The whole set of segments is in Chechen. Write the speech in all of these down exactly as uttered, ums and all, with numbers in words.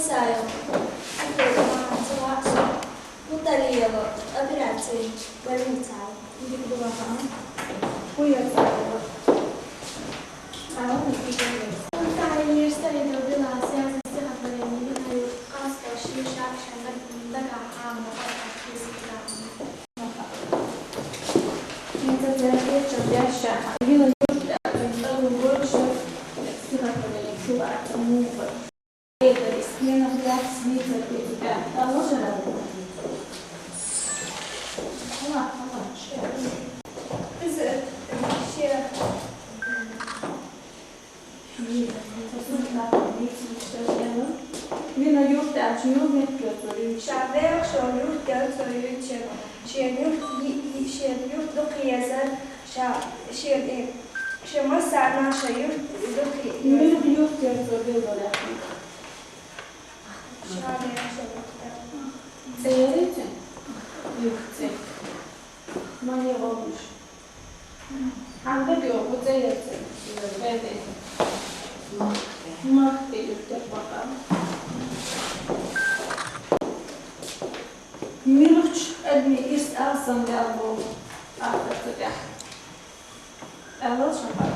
Саев. Антон Иванович Лакшин. Муталиева. Операция. Больница. Дик была, а? Хуя Саева. А он не прикольный. Антон Иванович Саидов была связана с стихотворением. Каска, шиша, шанга, дага, а, мама, Инца церкве чабяща. Вина юрт, а, церкве больше стихотворение. Шула, а, муха. Вина юрт аьлча муха меттиг йоацар? Ша вехаш йола юрт йоацар, шен юрт, шен юрт дукха езар, ша, шен, э, шен массарна шоай юрт дукха езар. Муха юрт йоацар, билггала яхийта. Ша вехаш йола юрт. ЦӀе яр цун? Юрт цӀе. Ма яр вовнаш. Хьанга йоах, хӀу цӀе яр цун? Махти. Махти юрт яр бакъахьа. Муьлхача адамий ирс алсамдаьлар боху ахтар цу тӀехь. Аьлла шун хьа?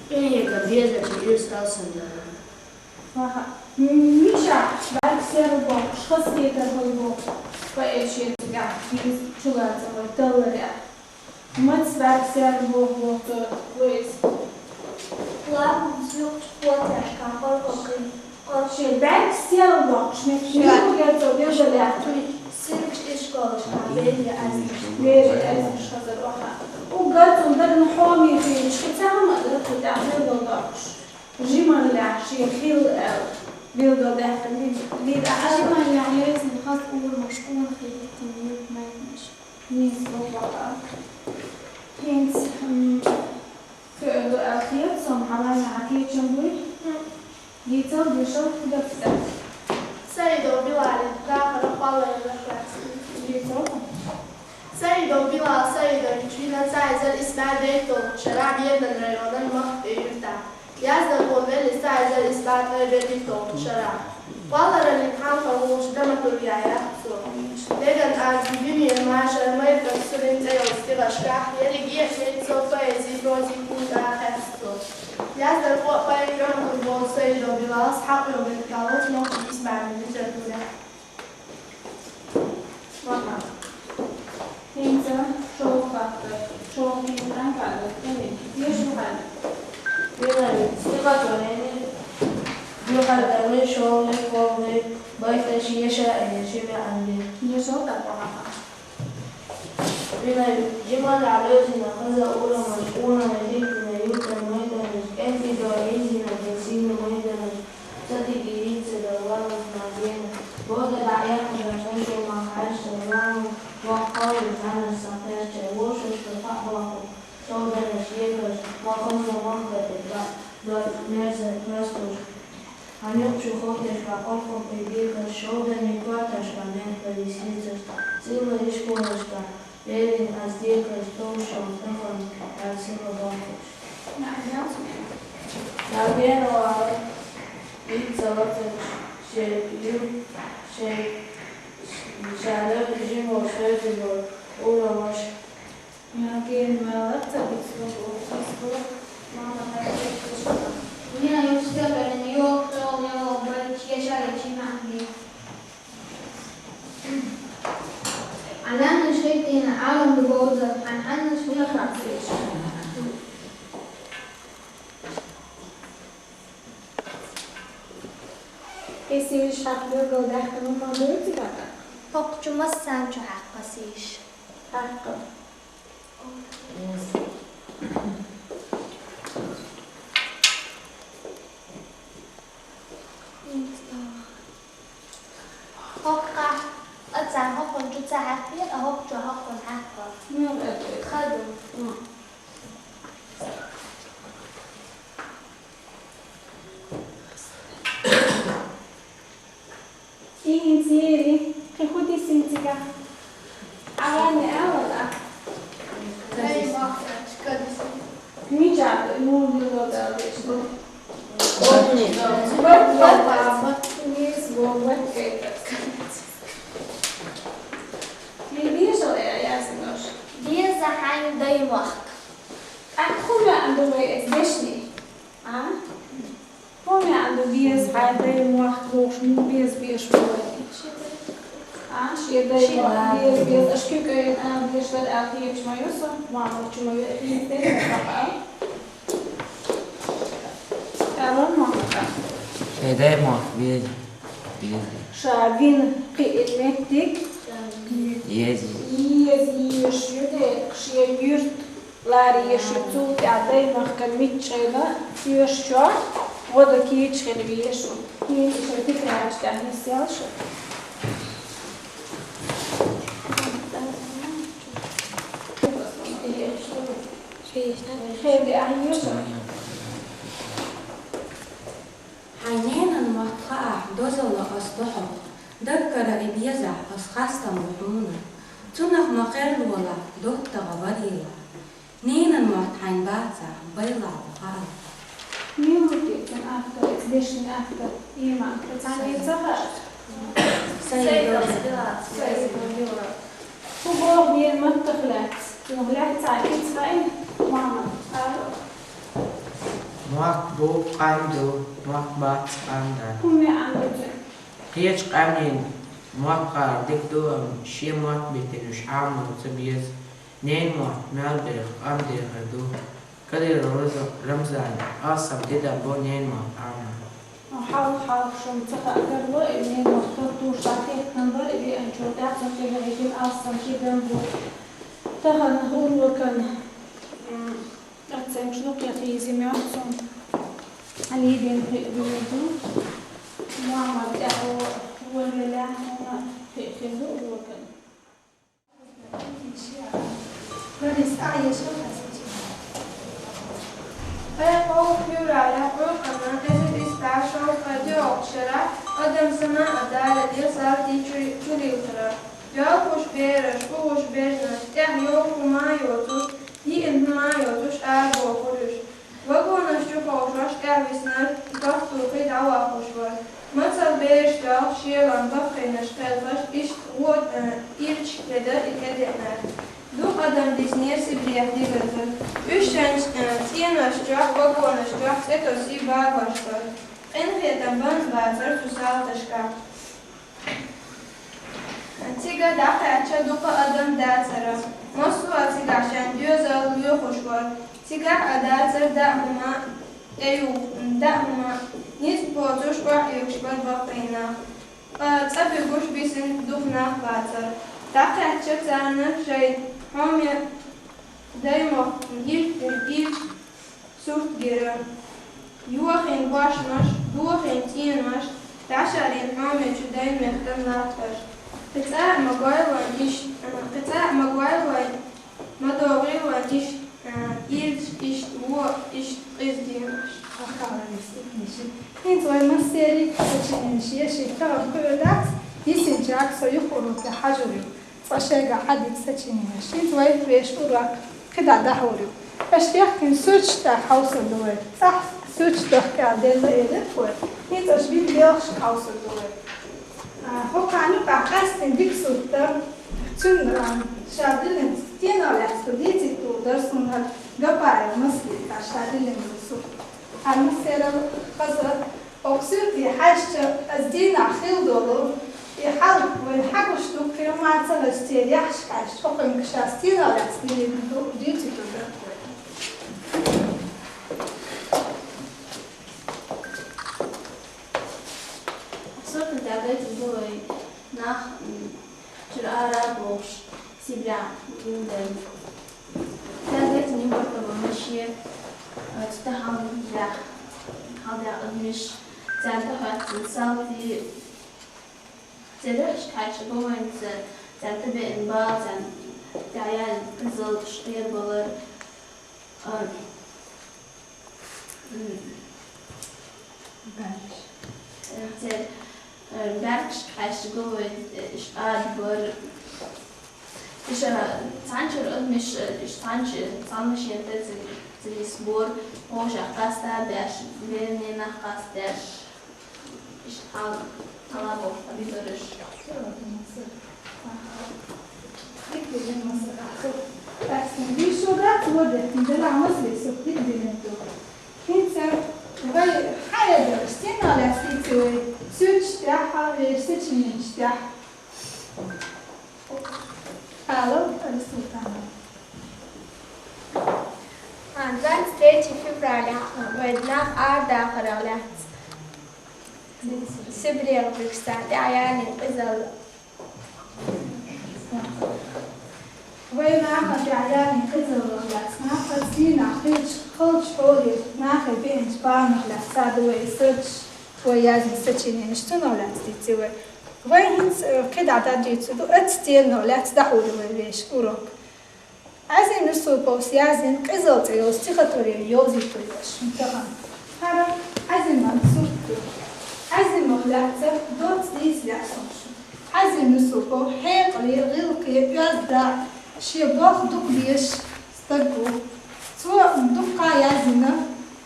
Къинега безачун ирс алсамдаьлар. Аха. Мичахь бӀаьрг серла бохкуш, хазахетар хила боху поэт шен цигахь, шен чулацам вай талларехь? Маца бӀаьрг серла боху боху цо, Луиз? Ламан сиркъачу котешкахь, паргӀатхий, шен бӀаьрг серла бохкуш, меттиг муха яр цо билгалдаьккхина? Сиркъачу ишколашкахь, берийн аьзнаш. Берийн аьзнаш хазар, аха. Уггар цунна дагна хьоме хилча, и цхьа хӀума а дара цу тӀехь билгалдоккхуш. Жималлехь шен хилла аьлла, билгалдаьккхина вид, вид ахьа. Жималлехь лерзина хаза урамаш, къонахий хӀиттина юрт-майданаш. Нийса боху ахьа. ХӀинца, м, кхин ду аьлла хета сона, хьан вайна хьан кечам буй? Дийцал, дешал, дацда. Саидов Билалан дахаран кхоллараллин лаьцна. Дийцал. Саидов Билал Саидович вина цхьа эзар исс бӀе дейтта долчу шарахь Бедан районан Махкахь юьртахь. Яздархо велла иза цхьа эзар исс бӀе ткъе берхӀитта долчу шарахь. Кхоллараллин хьалха волчу драматургехь яц цо. Деган агӀор дуьненан машар, майракх, сурим цӀе йолчу стихашкахь ерриге а шайца поэзи, прози куьйга а хьаьстина цо. Яздархо а, поэт, драматург волчу Саидов Билала хьакъ йолу меттиг долуш нохчийн исбаьхьчу литературехь. Ваха. ХӀинца шолгӀа хаттар. ШолгӀа хаттар, тӀе ма еш ду хьайна. Вина стихотворени дуьхьал далуш шолгӀа, кхоалгӀа байташ, еша а еши маьӀна бен. Ешал тӀаккха ваха. Вина жималлехь лоьзина хаза урамаш, къонахий хӀиттина юьртан-майданаш, кӀентий дой йизина дерриг сийна майданаш, ца диге йийца дан валлалц наггена. Бода дӀа а яьккхина, тхо шуна ма хаьжча, ламан воккхал а цхьаннаш схьакхаьчча, вовшашка кхаъ боккхуш, шовданаш екаш, вахаза махкара тӀе дой мерза простуш. Хьан юкъа чу хӀоттеш бакъо кху и декаш, шовданийн коьрташка мехкарий сецаш, цӀилла ишколашка берийн аз декаш, товш йолу тахана аьлла сиха бохуш. Наггена вахара, ицца лацарш шен ю, шен ша леррина жима шоьзина урамаш. Наггена вахара, ца бицло боху, бицло, мама, наггена. Нина юстабелин йоху, йоху, бай, чеша, я чиманги. Алана шайтина алам боза, хьан-хьанна шуна хасиш. Эсиш хьакъ билгалдаьккхина ма дуьйцу бакъа? ХӀокху чу массарна чу хьакъ эсиш. Хьакъ. ХӀокхахь, аццахь хӀокхунна чу ца хьаькхира, а хӀокху чу хӀокхунна хьаькхира. Муьлха аьлла? Тхан ду. И хӀинца ери, кхин хӀун дисина цигахь? Хьан ванна алал ахь? Дай, махкаш, кадис. Мичахь, муха лело даллаш ду? Бат, бат, бат, бат. Нийса боху, бат, Мохк бохуш муха беза беш бу вай? А, шен дай мохк беза, беза. Аша куьйга ала дезаш дара аьлла хеташ ма ю со, Мохк чу ма ю, хеташ дара бакъал. Аьлла Мохк. Шен дай мохк беза, беза. Ша вина кхиъна меттиг. Еза. Еза езаш ю дела, шен юьрт лара езаш ю, цул тӀаьхьа даймахкана миччахьа йолчу чохь гӀо дан кийча хила везаш ю. ХӀинца шу дика гӀерташ тӀехь нисъелла шу. Хеди ахьа еза. Хьайн ненан мотт хаахь, дозалла ас до хьох, даггара и безахь, ас хастам бу хьуна. Цунах ма кхерлолахь, доттагӀа варелахь. Ненан мотт хьайн бацахь, байлахь бу хаалахь. Мила ву те цун автор, дешнийн автор, имам, цхьанне ца хаьа? Саидов. Саидов Билал. ХӀун боху ненан маттах лаьцна? Цунах лаьцна цхьа кица хаьий, Мохк? Ара. Мотт бу, къам ду, мотт бац, къам дац. ХӀун маьӀна ду цуьнан? Кхечу къаьмнийн мотт хаар дика ду, амма шен мотт битина уьш Ӏамор ца беза. Ненан мотт мел беха, къам дехар ду. Кадыров Рамза-, Рамзана алсам тидам бо ненан мотт Ӏамор. Хьалха, хьалха шуна ца хаьа, гарло, и ненан мотт хӀоттуш дӀахӀиттина бара, и веанчул тӀаьхьа цунна тӀехь хӀиттина алсам тидам бу. Тахана урокан, м, оценкаш дукха ян хеза ма ю цунна. Лидин хи-, хир ду. Мохк тӀехь волавелла, хьуна хи-, хир ду урокан. Лариса, а, ешал хасти. Ткъе кхоалгӀа февралехь Къуръанан эзар исс бӀе шовзткъе доьалгӀачу шарахь адам санна а Дала деза салтий чу-, чулилхира. Доьлхуш бераш, угӀуш бежнаш, тӀехь йолу хӀума йоцуш, йиъна хӀума йоцуш арабохура уьш. Вагонаш чу ховшош тӀаьхьависнарг и тохтухий дӀаваккхуш вара. Мацалла бераш доьлхуш шелан баккхийнаш кхелхаш, иштта гӀо, э, ирча кеда и тӀедеънарг. Дукха адам диснера Сибрехь дигаза. Уьш шайн, э, цӀенош чохь, вагонаш чохь цӀе тосий багош бара. Къинхетам бан бацара цу салташкахь. Цига дӀакхаьчча дукха адам дацара. Массо а цигахь шайн доьзал лоьхуш вара. Цигахь а дацара даа хӀума тӀеюху, даа хӀума. Ницкъ боцуш охьаоьхуш бара баккхийнах. Ткъа цӀа буьгуш бисина дукха нах бацара. ДӀакхаьчча царна шайн хьоме даймохк ирча, ирча сурт гира. Йохийна бошмаш, дохийна цӀенош, дӀашарийна хьоме чу дайн меттан латташ. Кхин цкъа а ма гойлойн иш-, кхин цкъа а ма гойлойн, ма догӀийлойн иш-, ирча, иштта вон, иштта къиза денош. ХӀинца вай массерий а сочиненеш еший тахана кхуьур дац, йисинчаьрга со юххеро тӀе хьажур ю. Цкъа шайгахь хьадита сочиненеш. ХӀинца вай вешан урок кхидӀа дӀахьур ю. Аша яхкина суьрташ тӀехь хьовсур ду вай. ЦӀахь суьрташ дахка аьлла делла элира вай. ХӀинца аша бина белхашка хьовсур ду вай. А, хӀокхарна юкъахь къаьсттина дика сурт дара. Цуьнан, а, ша диллина стенах лаьцна дийцийта луур дара суна хӀара Гапаева Маслита ша диллина сурт. Хьан массерал хаза. Оцу суьрте хьаьжча, аса дийнахь хилла долу и хьал вайна хьагуш ду, кхин ма ца хаза церан яххьаш кхаьчча, хӀокхуьнга ша стенах лаьцна диллина ду, дийцийта дара вай. Суртан тӀехь гайтина ду вай нах, м, чуьра ара а бохуш, Сибрехь гулден. Цаьрга гайтина ю бартама машен, а, цу тӀехь хьалдехь, хьалдехь адамаш, царна тӀехь хӀоьттина салтий, церан яххьаш кхаьчча бу вайна церан тӀебеана бала, царна тӀехь яьлла кхин зуламаш, къербалар. А, м, баьргаш. Э, церан, э, баьргашка хьаьжча гулвайн, э, иштта ада бара. Иштта цхьанчуьра адамаш, э, иштта цхьанчу-, цхьана машен тӀе ца, ца нисбора, хьошах къаста а беш, берийн ненах къаста а беш. Иштта хьал-, хьала боху, а бибараш. Дика диллина Маслита. Ас дийшо дац, вадеттина дела Маслита, дика диллина ду. ХӀинца вай хьан ядараш, стенах лаьцна дийци вай? тӀехьа, вешта сочиненеш тӀехьа. Алло, Али Султанова. А, двадцать третье февраля, вай нах арадахарах лаьцна. Сибрех бихса тӀехьа яьнна къизалла. Вай наха тӀехьа яьнна къизаллах лаьцна, нах цӀийнахь хилча, халча хьоле нахе беанча баланах лаьцна да вай сач, вай яздина сочиненеш цунах лаьцна дийци вай. Вай хӀинца, э, кхидӀа дӀадийцар ду, оцу теманах лаьцна дӀахьур ю вай вешан урок. Ӏазим Юсуповс яздина «Къизал» цӀе йолу стихотворени йовзуьйтур ю ас шуна тахана. ХӀара Ӏазиман сурт ду. Ӏазимах лаьцна доцца дийца лаьа суна шуна. Ӏазим Юсупов хьекъале, гӀиллакхе оьзда, шен болх дукха дезаш стаг ву. Цо дуккха яздина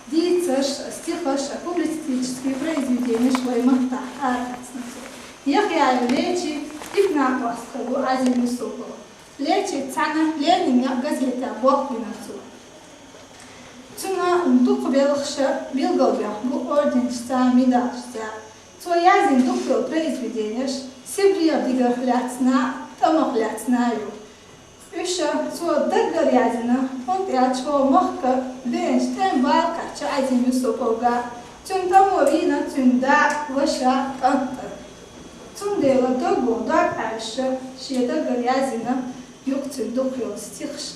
дийцарш, стихаш, публицистический произведенеш вай маттахь аралаьцна цо. Яхъяев Лечи дика накъостий ву Ӏазим Юсупов. Лечица цхьаьна «Ленин» некъ газетехь болх бина цо. Цуьнан дукха белхаш билгалбаьхна бу орденашца, медалашца. Цо яздина дукха йолу произведенеш Сибрех дигарх лаьцна, тӀамах лаьцна ю. Уьш цо даггара яздина, хӀунда аьлча хӀокху махка беанчу тӀеман бала кхаьчна Ӏазим Юсуповга. Цуьнан тӀамо вийна цуьнан да, ваша, кӀант а. Цундела даггара дог Ӏаьвша шен даггара яздина юкъа цуьнан дукха йолу стихаш,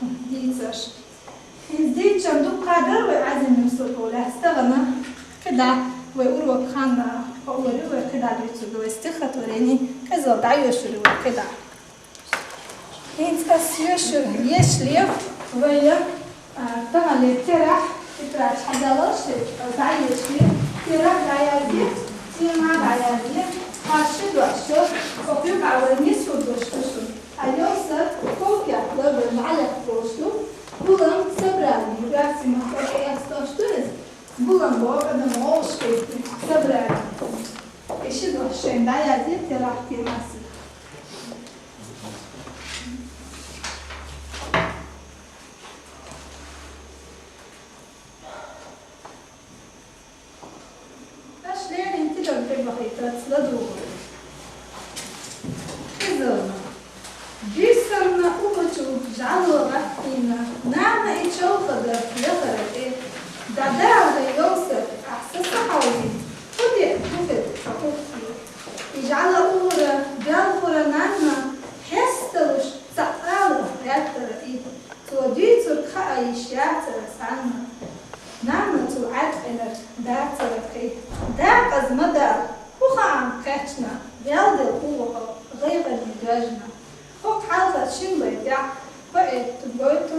дийцарш. ХӀинца дийцича дуккха дара вай Ӏазим Юсупов лаьцна тахана, кхидӀа вай урок хан хуур ю вай, кхидӀа дуьйцур ду вай стихотворени, къизалла дӀайоьшур ю вай кхидӀа. ХӀинца ас йоьшур еш леха вай, а, тахана леррина терахь, тетрадь хьаделла шуьга, дӀаешале, терахь дӀаязде, тема дӀаязде, хьан ши дош, хӀокху юкъахь вай нисдолуш ду шуна. Хьан йовсар ков кехат ларбан жӀаьлех болуш ду, гулам собрани, гӀоьртина маттахь тӀеэцна дош ду иза, гулам боху адам вовшахкхетта собрани. И ши дош шайна дӀаязде терахь, тема сиха. Аша леррина тидам тӀебахийтарца ладугӀу. Къизалла. Буьйсанна угӀучу жӀало гӀаттийна, нана и чолхадар лехара тӀе. ДӀадала йовсар, ахьа са ца хьовзийта, хӀун деа хӀун хир сан уххе. И жӀало угӀура, белхура нанна, хьесталуш цхьа ала гӀаьттара и. Цо дуьйцург хаа йиш яцара цхьанна. Нанна цул Ӏаьткъинарг дацара кхин. Дакъаза ма дала, хӀун хаам кхаьчна, ваьлла делла угӀу хьо, гӀайгӀане доьжна. ХӀокху хьалха шина байтехь поэт гойту,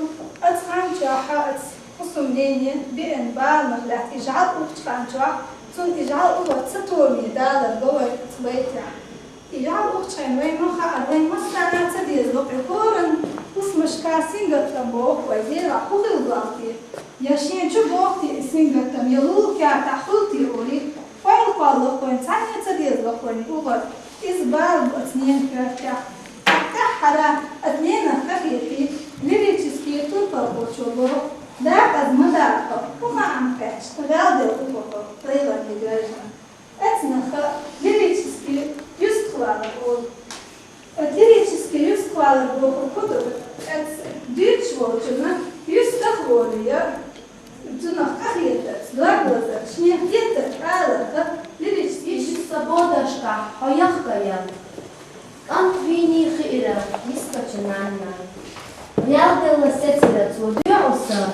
оцу хан чохь оцу хӀусамнене беана баланах лаьцна и жӀал ухчу хан чохь, цунна и жӀал угӀар ца томе далар го вай оцу байтехь. И жӀал ухчу хенахь вайна ма хаара, вайна массарна ца деза, и хӀоранна хӀусамашка сингаттам боху вай, дера хӀун хила гӀалте? Я шен чу боху те и сингаттам, я лулахь кертахь хуьлу те олий, ойла кхоллалуш вайна цхьанне ца деза вайна и угӀар. Иза бала бу оцу ненан коьртехь. ТӀаьххьара оцу ненах къахетий, лирический турпалхочо боху: дакъаза ма дала хьо, хӀун хаам кхаьчна, ваьлла делла угӀу хьо, гӀайгӀане доьжна. Оцунах лирически юьстахвалар олу. Лирически юьстахвалар бохург хӀун ду? Оцу дуьйцуш волчунна юьстах а волий, цунах къахетарца, дог лазарца, шен хетарг аларх лирически. Иштта сан бодашкахь хьо яхкаян. КӀант вийний хиира йистачу нанна. Ваьлла делла сецира цо доьӀу сан.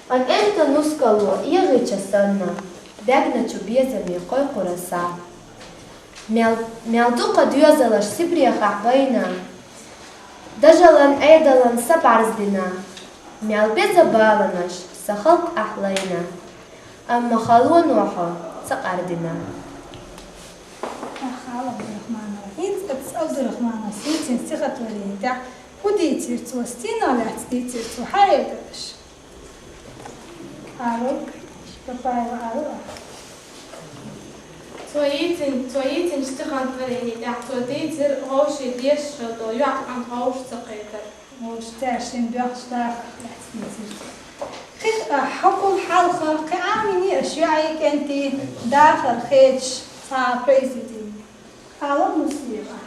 Ткъа кӀентан нускало эгӀича санна, бегначу безаме кхойкхура са. Мел, мел дукха доьзалш Сибрехахь байна, дажалан, Ӏедалан са бӀарздина, мел беза баланаш сан халкъ ахь лайна, амма халоно хьо ца къардина. Ахьа Абдурахманова. ХӀинца оцу Абдурахмановс йийцина стихотворени тӀехь хӀун дийцира цо, стенах лаьцна дийцира цо, хьан эр дара аша? Ара, Папаева Ара. Цо йийцина, цо йийцина стихотворени тӀехь цо дийцира вовшийн дешаш хилла долу йоӀ кӀант вовшах ца кхетар. Вовшах цаьршинна доьхначу дахарх лаьцна дийцира цо. Кхин а хьокъул хьалха кхин Ӏамийний аша йоӀий кӀентий дахар хеташ, Цхьа произведени. Ала Мусиева.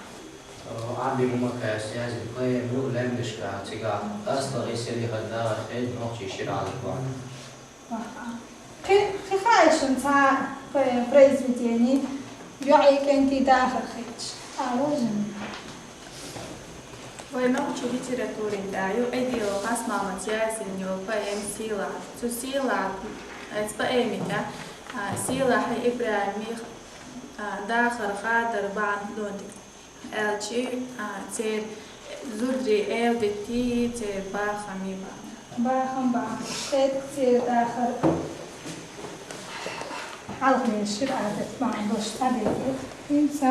Ӏаби Мумакаевс язди поэма ю «Лембешка», цигахь астагӀи селихара дагӀар хезна нохчийн шира Ӏалашбан. Аха. Кхин, кхин хаьий шуна цхьа по-, произведени, йоӀий кӀентий дахар хилча? Ала, Жамиля. Вайн нохчийн литературин тӀа ю Ӏедалов Хасмамада яздина йолу поэма «Сийлахь». Цу «Сийлахь», оцу поэмин тӀа, а, Сийлахь ИбрахӀима, а, дахар хадара бахьана донтик. Аьлча, а, церан зударий эладитий, церан бахам бахьана. Бахам бахьана. ТӀе церан дахар хьалхалера шира Ӏадат бахьана долуш цхьа дерг ю. ХӀинца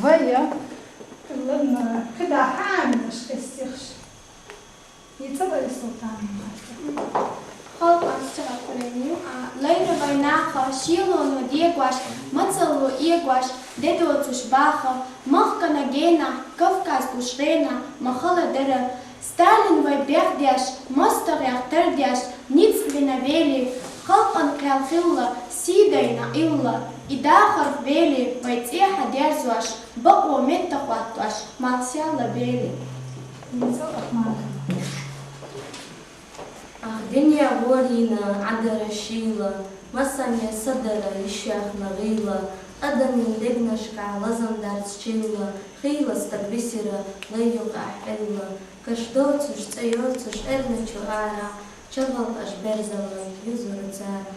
вай, ладно, кхидӀа хьан Ӏамийнаш и стихаш? Халкъан стихотворени, а, лайра вай наха, шелоно дегош, мацалло эгош, де доцуш баха, махкана гена, Кавказ гуш гена, ма хала дара, Сталин вай бехдеш, мостагӀех тардеш, ницкъ бина вели, халкъан кхел хилла, сий дайна илла, и дахарх вели, вай цӀехьа дерзош, бакъо метта хӀоттош, малсяла бели. Ах, дуьне гӀорийна Ӏадара шийла, масане са дара йиш яхна гӀийла, адамийн дегнашкахь лазам дарц чилла, хийла стаг висира, лай юкъахь Ӏилла, каш доцуш, цӀе йоцуш, эрначу арахь, чагӀал каш берзалла, юзура царах.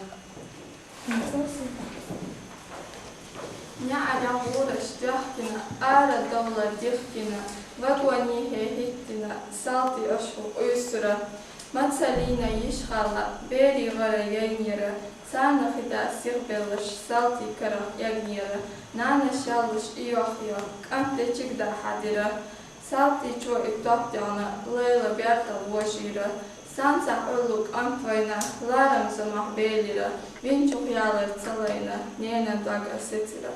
НеӀарехь гӀураш доьхкина, арадовла дихкина, вагонехь хӀиттина, салтий ошху къуьйсура. Мацаллина йиш хилла, берийн гӀара яйнера, царна хӀита сихбеллаш, салтий карах эгнера, нанас яллуш и йох йо, кӀант дечиг дӀахьадира. Салтичо и топ тӀехь лайла бертал вожийра, санна Ӏуьллу кӀант вайна, ларам замахь белира, винчух ялар ца лайна, ненан дог а сецира.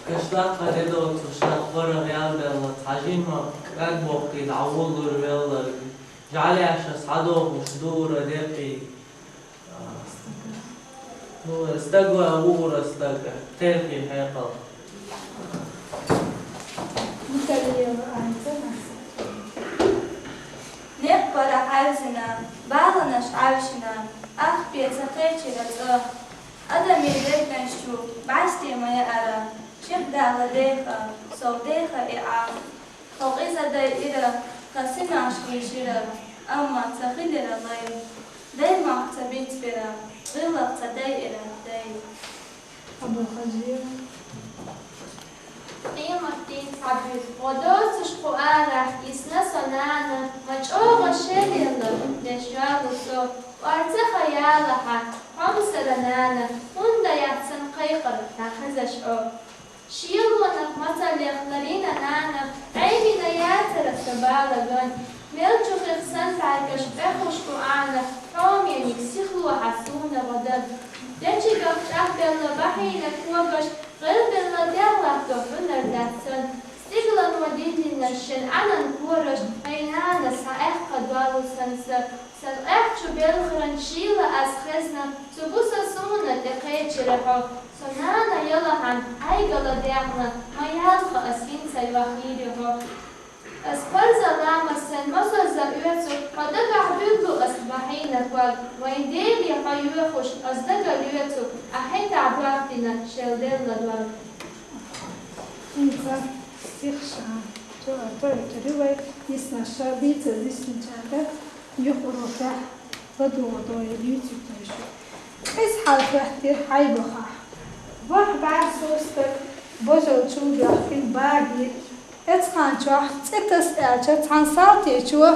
Кашлакха де доцуш, шаьш хӀора гӀелбелла, цхьа жимма кӀаг боккхий дӀавуллур велларг, жӀаьлеша схьадохуш дура декъий. Ну, стаг ван вура стаг, кхелхин хьекъал. Некъ бара хьаьвзина, баланаш Ӏаьвшина, ах бен ца кхечира цӀа. Адамийн дегнаш чу бӀаьсте ма яара, чекхдала деха, сов деха и Ӏа. Тхо къиза дайира, тхан синош хилчира, амма ца хилира лай. Дай мах ца бицбира, гӀиллакх ца дайира дай. Абу Хажиева. Къематдийца буьйса гӀо доцуш кху арахь йисна со нана, ма чӀогӀа шелъелла деш йолу со, кӀорца хан ялахьа, хьомсара нана, хӀунда яц сан кхайкхар дӀахезаш хьо? Шелонах, мацаллех ларийна нана, Ӏемина яцара со бала ган. Мел чу хих сан тайкаш бехуш бу Ӏана, хьомениг сихло хьан суна гӀо дан. Дечигах чӀагӀбелла бахьийна когаш, гӀелбелла дегӀ латто хьунар дац сан. Стиглан ва диллинарш шен Ӏанан кораш, хьайн нанас хьан аьхка долу сан са. Сан къехчу белхаран шийла ас хезна, цу буса суна тӀекхечира хьо. Со нана ялахьан, Ӏайгала дехна, ма ялха ас хӀинца йохийри хьо. Ас парза ламаз сайн мосазза оьцу, хьо дагахь дуьллу ас бахьийна ког, вайн Деле хьо йоьхуш, ас дага лоьцу, ахь хӀетахь бохтина шел делла дог. ХӀинца стих ша, то, то, то, ривай, дисна ша, дийца дисна чада. Юха урокехь ладогӀа дойла юьйцург дойшу. Иза хьалха хӀоьттира Хьайбахахь. Ваха бӀаьрса стаг божал чул бехкина багийра. Эцхьан чохь цӀе таса аьлча, цхьана салтичо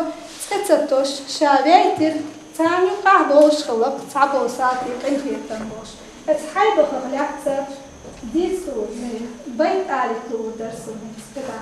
цӀе ца тосуш, ша вейтира, царна юкъахь болуш хилла цхьаболу салтий къинхетам болуш. Эцу Хьайбахах лаьцна дийца луур, байт алийта луур дара суна хӀинца кхидӀа.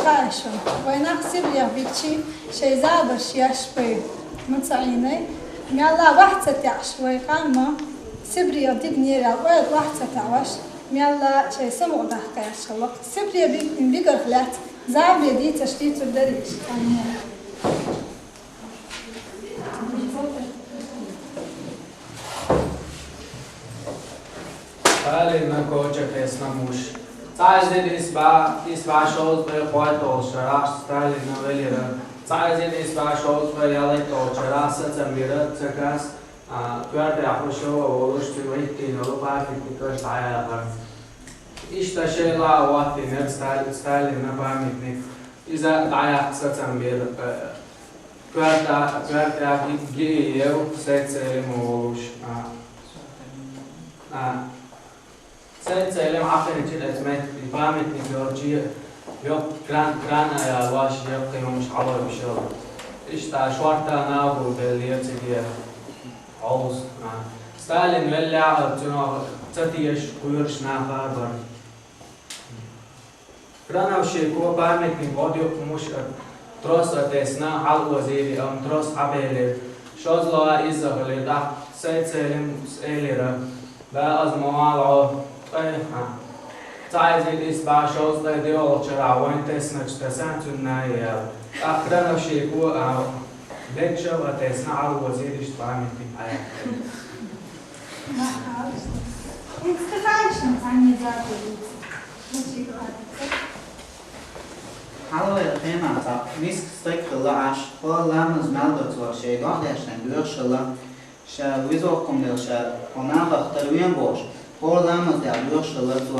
Ӏайшо, вай нах Сибрех бигчи шоай забарш еш бай ма ца Ӏийнай, мелла вахь ца таьӀаш вай къам ма Сибрех дигнера ойла вахь ца таьӀаш, мелла шоай самукъадаккха еш хилла. Сибре биг-, бигах лаьца забаре дийцаш дийцар дарий уж къаман. Сталина коча тесна муш. Цхьа эзар исс бӀаь, исс бӀаь шовзткъе кхойтталгӀача шера Сталина велира. Цхьа эзар исс бӀаь шовзткъе ялхайтталгӀача шера сацам бира цу кас, а, коьртехь Хрущёва волуш цуьнан гӀиттийнал памятникаш дӀаяхар. Иштта шайла а хӀоттийнера Стали-, Сталина памятник. Иза дӀаяккха сацам бира, э, коьрта-, коьртехь Ги-, Гиев Сайд-Селим волуш. А, а, Сайд-Селим Ӏахайчира оцу метте, памятник йолчу йо-, кран-, крана а ялош, яккхий хӀумаш хьалабеш йолу. Иштта шортта нагӀу беллера цига. Хьовса, а. Сталин веллехь а, цунах ца тешаш кхоьруш нах а бара. Крановщико памятник гӀодаюккхуш а, трос а тесна хьала озийра, амма трос Ӏабелира. ШозлагӀа изза хилира, тӀаккха Сайд-Селимас элира: «Да, иза ма вала хьо, ткъе, а, цхьа эзар исс бӀаь шовзткъе диъалгӀачу шарахь вайна тесначу тесна цуьнан а яла». ТӀаккха Крановщико а, деггашал а тесна хьала озийра иштта памятник Ӏаяьккхира. Хьалаваьлла хенахь цхьа миска стаг хилла Ӏаш, хӀора ламаз мел доцург шен доӀа дешнарг лоьхуш хилла, ша веза-воккхам беш, ша хьо нахах тара вен бохуш, хӀора ламаз деш лоьхуш хилла цо.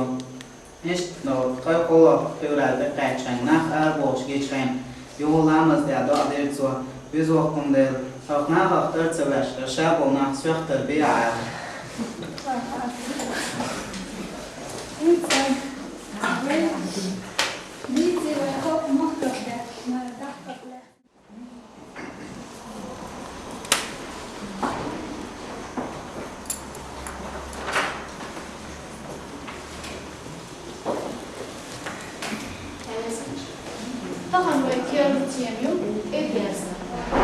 Иштта, ну, ткъе кхоалгӀа февраль тӀекхаьчча нах арабохуш гича хьайна, юха ламаз деш доӀа дира цо, веза-воккхам беш, хӀокху нахах тара ца веш, ша болу нах соьх тара бе Ӏа аьлла. Тахана вай керла тема ю тӀедерзар.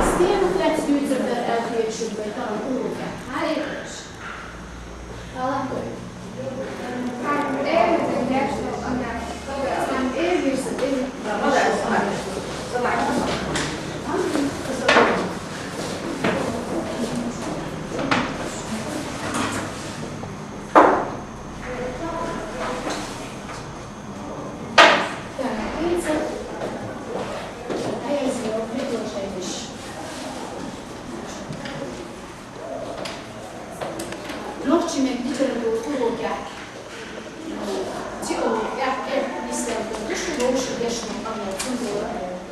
Стенах лаьцна дуьйцур дара аьлла хеташ ду вай тахана урокехь. Хьан а Нохчийн меттан литературин урокехь теологи, тӀехь, тӀехь нислур ду шу вовшийн дешнийн къамел, цундела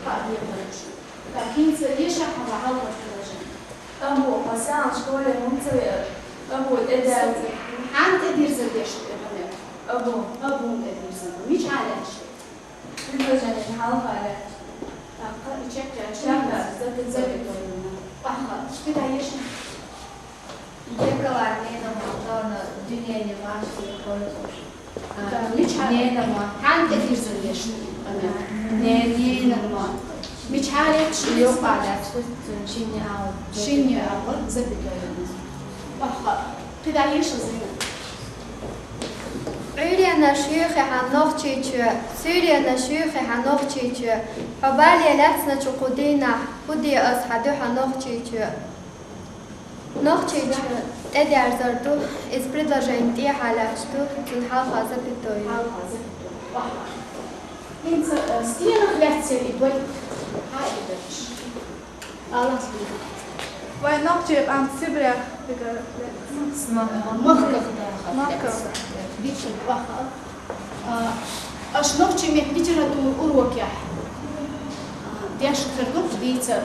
хаа дезаш ду шу. ТӀаккха хӀинца еша хьан хьалхара предложени? Абу, хьо сахьт школе хӀунда ца веара? Абу, тӀедерза. Хьанна тӀедирзина дешна тӀе къамел? Абу. Абуна тӀедирзина. Мичахь лаьтташ? Предложени хьалха лаьтташ. ТӀаккха и чекхъяьлча, чекхъяьлча, запятойна. Охьа, кхидӀа еша. Зеркала ненан ма, тахана дуьненан машкина хӀоьттуш. А, да, мичахь? Ненан ма. Хьанна тӀедирзина дешна? Ненан. Ненан ма. Мичахь лаьтташ? Юкъа лаьтташ, цуьнан шинне а. Шинне а, запятойна. Охьа, кхидӀа еша, Зина. Ӏуьйренаш юьйхи хьан Нохчийчоь, суьйренаш юьйхи хьан Нохчийчоь, хьо бале лаьцначу кху дийнахь, хӀун де ас хьан дуьхьа Нохчийчоь? Нохчийчоь тӀедерзар ду, иза предложени тӀехьа лаьтташ ду, цунна хьалха запятой. Хьалха запятой. ХӀинца, э, стенах лаьцна и бой. Хьан и беш? Аллах. Вай нохчийн къам Сибрех дигара лаьцна. Махках даха. Махках. Дикка баха. А, аша нохчийн меттан литературин урокехь, а, деш хир ду дийцар.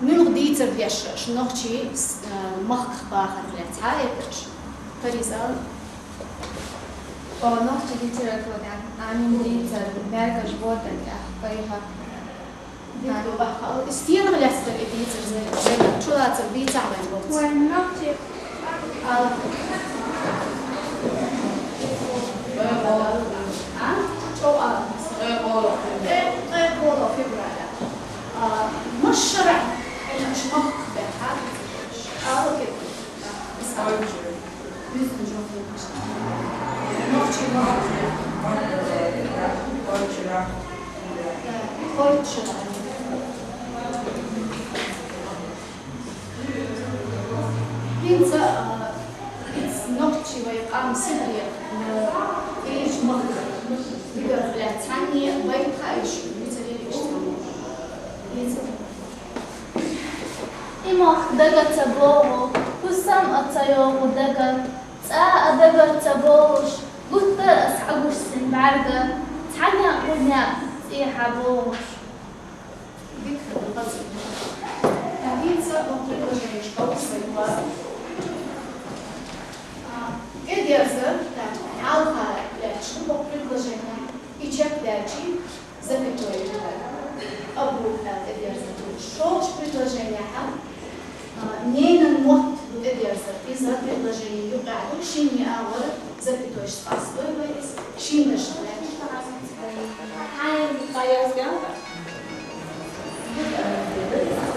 Муьлха дийцар деш аша нохчийн, а, махках бахар лаьцна? Хьан а беш? Паризал. О, нохчийн литературехь, а, мин дийцар, бергаш бодан тӀехь, кхайха. Дика ду баха. Стенах лаьцна дара и дийцар, Зай-, Зайнаб, чулацар дийцахь вайн боху. Вайн нохчийн. Ала. А? Чо ала. ХӀинца, а, иц нохчий вай къам Сибре, а, кӀелча махкара, дигара хилац цхьанне байт хаьий шуга, мицарел иштта? Ица. И мохк дага ца богӀу, хӀусам а ца йогӀу дага, цӀа а дагара ца богӀуш, гуттар а ас хьагуш син бӀарга, цхьа некъ гӀурнекъ цӀе хьабогӀуш. Дика хӀама ду хаза. ХӀинца укх предложенешка вусайла. А, тӀедерзар, так, хьалха лаьтташ укх предложенехь, и чекхдаьлча, запятой ю. Абу аьлла тӀедерзар ду. Шолча предложенехьа, а, ненан мотт ду тӀедерзар. Иза предложени юкъехь ду, шинне агӀор запятойш къастой вай иза, шин дашна лаьтташ.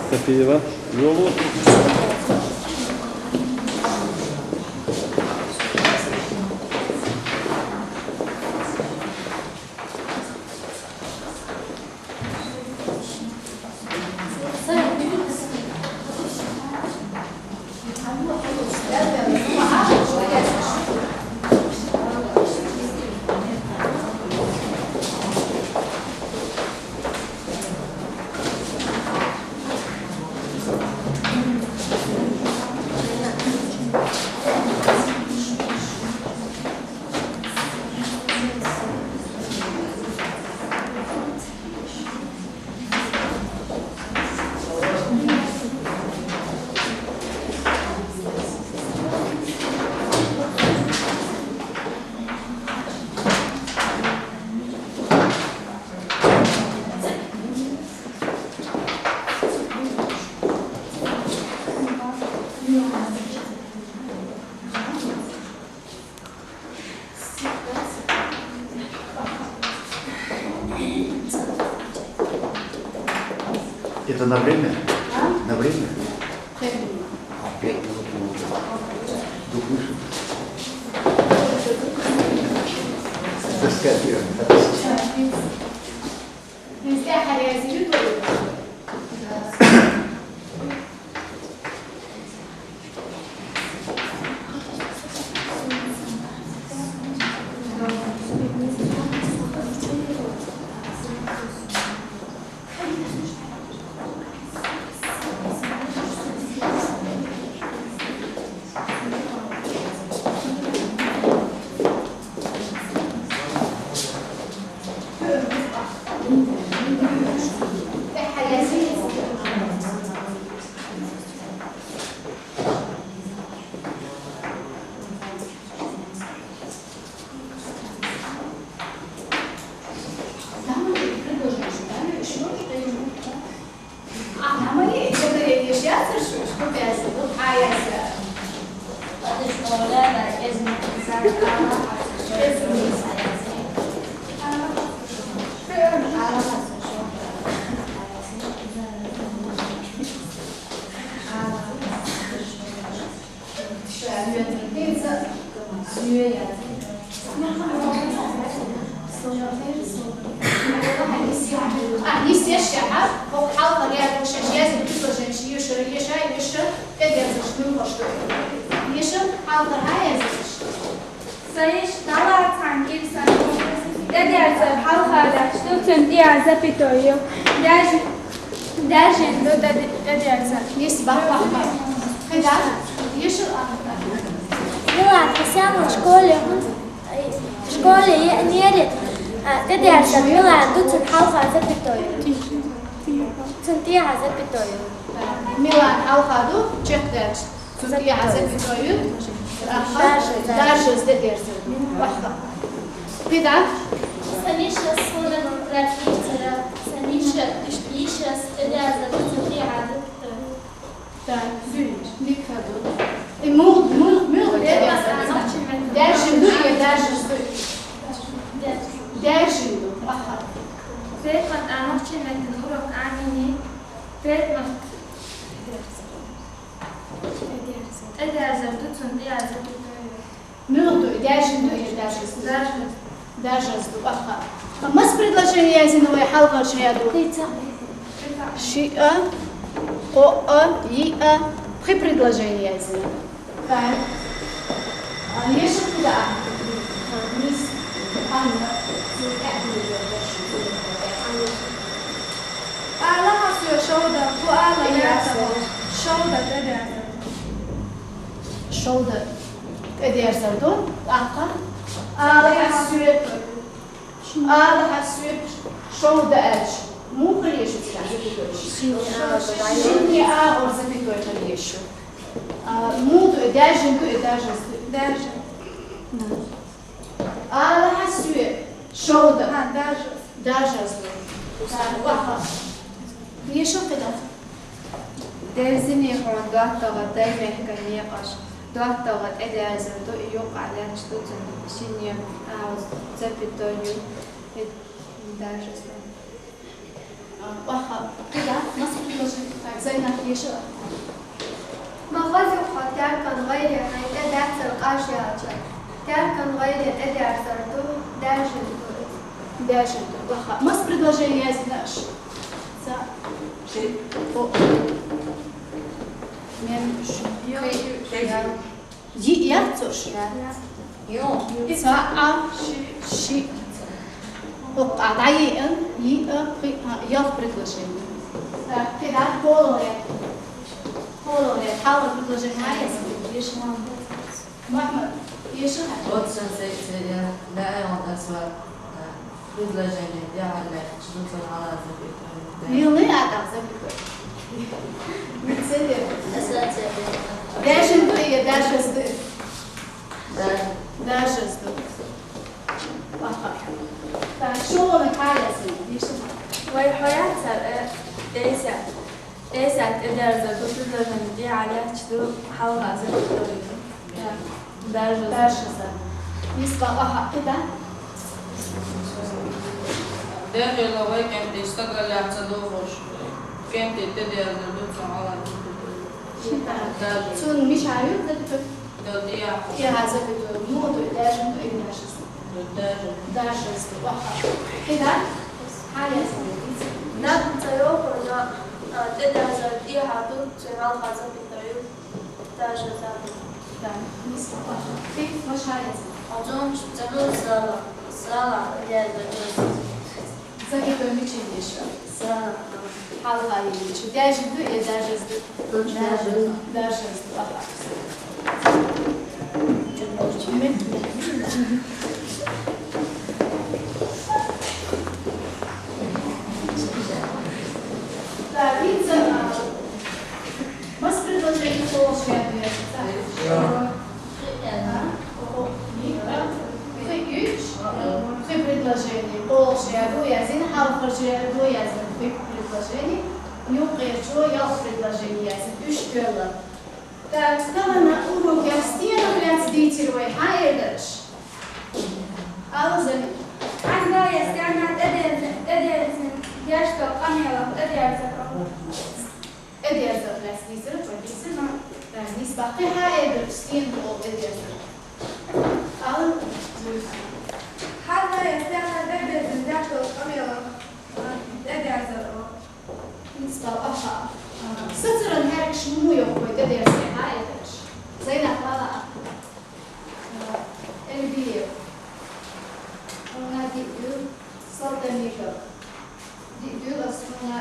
Сапиева Лёлу. Это на время? А? На время? Пять минут. А, пять минут, ну, да. Дух вышел. Доска первая, да? Ахь нисдеш ахьа, хӀокху хьалха лерриг шаьш язйина предложенеш еша, еша, еша, тӀедерзарш муьлхарш ду. Еша, хьалхара хьан язйинарш? Сан йиша, дӀалара цхьаьна кӀира сан. ТӀедерзар хьалха лаьтташ ду, цунна тӀехьа запятой ю. Даьржин, даьржин ду тӀе-, тӀедерзар. Нис, бах, бах, бах. Хьеда? Еша, а, а. Милан, хьо сенна школе хӀун? Школе еанера, а, тӀедерзар Милан ду, цунна хьалха запятой ю. Цунна тӀехьа запятой ю. Милан хьалха ду, чекхдаьлча. Цунна тӀехьа запятой ю. Аха. Даржаза. Даржаза тӀедерзар ду. Ваха. Хьеда? Сан йиша, суна ракетира. Сан йиша, йишас тӀедерзар ду, цунна тӀехьа запятой ю. Так, дика ду. И муьлха, муьлха, муьлха тӀедерзар? Даьржин ду е даржаза ду? Даьржин ду. Аха. Предмета нохчийн меттан урок Ӏамийна. Предмет тӀедерзар ду, цунна тӀехьа запятой ю. Муьлха ду и Даьжен ду е даьжаза ду? Даьжаза ду, аха. Маса предложени язйина вай хьалхарча ряду? Шиъ, кхоъ, йиъ, пхи предложени язйина. Так. А, ешал кхы дӀа. Нийса, Анна, цу кӀаьдвелла. Ала хьа соь шовда, хӀу ала яцахь. Шовда тӀедерзар ду. Шовда тӀедерзар ду, тӀаккха. Ала хьа соь, ала хьа соь шовда аьлча, муха еза цигахь запятой? Шинне агӀор запятой хила еза. А, муха ду, даьжен ду е даьжаза ду? Даьжен. Ала хьа соь шовда. Хьа, даьжаза. Даьжаза ду. Ваха. Ешал кхы дӀа. Дерзиний хьуна доттагӀа дай мехкан некъаш. ДоттагӀа тӀедерзар ду, юкъа лаьтташ ду цунна шинне агӀор запятой ю. Даьжаза ду. А, ваха. Кхы дӀа, маса предложени? Так, Зайнап, ешал. Ма хаза ю хьо, таьркан гӀайре хьайна тӀедерзар къажъяьлча. Таьркан гӀайре тӀедерзар ду, даьжен ду. Даьжен ду, ваха. Маса предложени язйина аша? Цхьаъ. Шиъ. О. Мел шу. Йиъ яц уж? Цхьаъ, шиъ. ХӀокху дӀайиъна, йиъ, пхи, а, ялх предложени. Так, кхидӀа кхоалгӀа ряд. КхоалгӀа ряд. Хьалха предложени хьан язйина? Мухьаммад, ешал хьан? Оццул секция я, да, я, он, а, предложени, я, Аллах, что за алаза, Милни а там запятой. Даьжен ду е даьжаза ду? Даьжаза ду. Аха. Так, шолгӀаниг хьан язйина? Вай хьо яцара, э, десять. Десять тӀедерзар ду, предложени тӀехьа лаьтташ ду, хьалха запятой ю. Даьжаза. Даьжаза. Нийса, ваха, кхы дӀа. Дехила вай кӀентий стаг лаьцна дохуш, кӀентий тӀедерзар ду, цунна алаза ду. Даьжаза. Цунна мичахь ю запятой? Ду, тӀехьа. ТӀехьа запятой. Муха ду, даьжен ду или даьжаза ду? Ду, даьжен. Даьжаза ду. Ваха. Кхы дӀа? Хьан язйина? Наб ца йохур, но, а, тӀедерзар тӀехьа ду, цунна хьалха запятой ю. Даьжаза ду. Да, нийса, ваха. Кхы, ваша язйина? Хьо зонаш ца ду, сала, сала, я, да, да. Запятой мича ю? Сала. Хьалха ю мича? Даьжен ду е даьжаза ду? Даьжаза. Даьжаза ду, аха. Так, хӀинца, а, маса предложени кхоалгӀачу ряду язйина? Пхи, пхи предложени кхоалгӀачу ряду язйина, хьалхарчу ряду язйина пхи предложени, юккъерчо ялх предложени язйина, уьш тоьлла. Так, тахана урокехь стенах лаьцна дийцира вай, хьан эр дара аша? Ала, Зали. Хьан да я стенах тӀедерза-, тӀедерзина, деш долу къамелах тӀедерзар ду. ТӀедерзар лаьцна дийцира, вай дийцира, но нийса баккхий хьан эр дара, стенах олу тӀедерзар? Ала, Зуьйха. Хьан да я стенах тӀедерзина, деш долу къамелах тӀедерзар ду. Нийса, аха. Сацаран хьаьркаш муха йоху вай тӀедерзар, хьан эр дара аша? Зайнап, ала. Эльбиев. Хьуна диъ дуьйла. Салтамиров. Диъ дуьйла ас хьуна.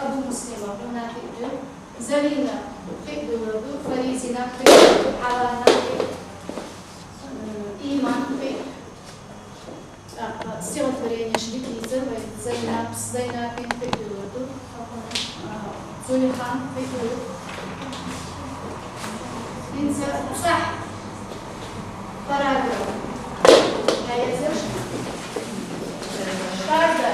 Абу Муслима. Хьуна диъ дуьйла. Залина. Пхиъ дуьйла ду. Фаризина. Пхиъ дуьйла ду. Хьалана. Пхиъ. М, Иман. Пхиъ. ТӀаккха стихотворенеш дика дийцира вай, Зайнап, Зайнапин пхиъ дуьйла ду, а, Зулихан пхиъ дуьйла. ХӀинца цӀахь параграф. Хьан язйина? Шарда.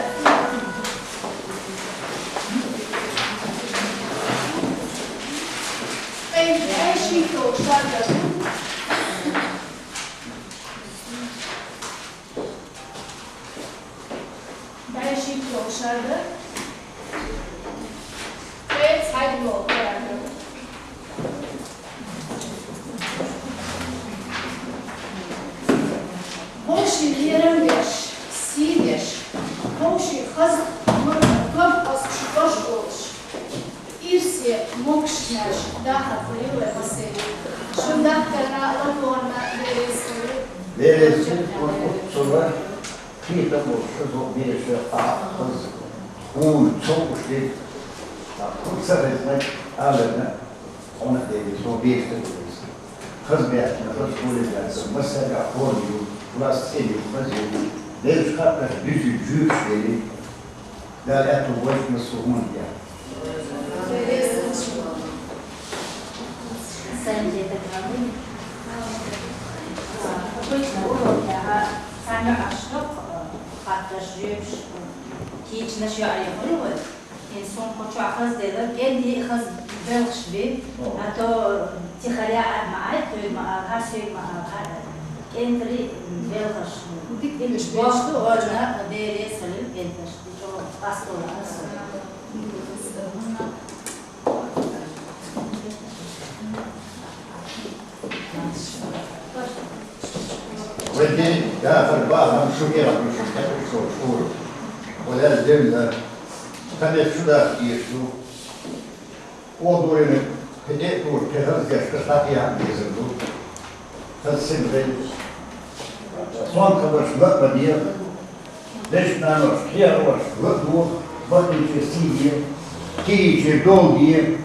Ткъе шийтта шарда ду. БӀе шийтта шарда. Ткъе цхьайтта параграф. Даха хуьлу вай массеран. Шун дахкарна латонна бересу. Бересу, вот, вот, сюда, кхетам болуш, шо береса хьакъ, хаза, хьуна, цо уш дерг. Хьуна ца хезна, аларна, хьуна дерг, цо береса дерг. Хаза баьхкина, хаза хуле баьхкина, массарга хӀора ю, класс цӀена ю, хаза ю. Бераш хатташ, дуьззиг, жуьгташ бери. Дала аьттув бойла массо а хӀуманна тӀехь. Сайн дедагӀа. Обычно урок тӀехь цхьана Ӏаш хӀокху хаттарш, жоьпаш, кийчнаш йоӀе хуьлу вай. ХӀинца хӀума кху чохь хаза делар, кӀентий а хаза белхаш бен, а то тихаря ара ма Ӏай, тхоьга ма алахьара, соьга ма алахьара. КӀентий белхаш. Дика белхаш боху, орна бере а ца луьйла кӀенташ. Вай ден дахар бахам шу кӀел шу кхеташ шура. Вай лаьцна девлла, кхамет шу даха дезаш ду. Оха дурина, кхин тӀе а тура, кхин хаза дешка схьа а яхьа дезар ду. Хаза сина дай. Сонта хабарш ла а ма де. Дешнаношка, кхиархошка ла а доху, бакъдолчеран сий де, кийчеран дола де.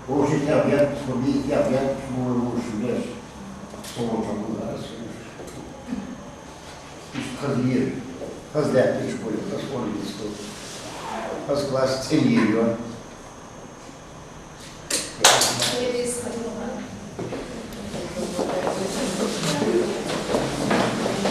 Вовшийн тӀехь бетташ, вовшийн тӀехь бетташ, вовшийн беш. Со волчохь ву аса. Иштта хаза лера, хаза лаьтташ бу, хаза хӀора йицло. Хаза класс цӀена йийр ю.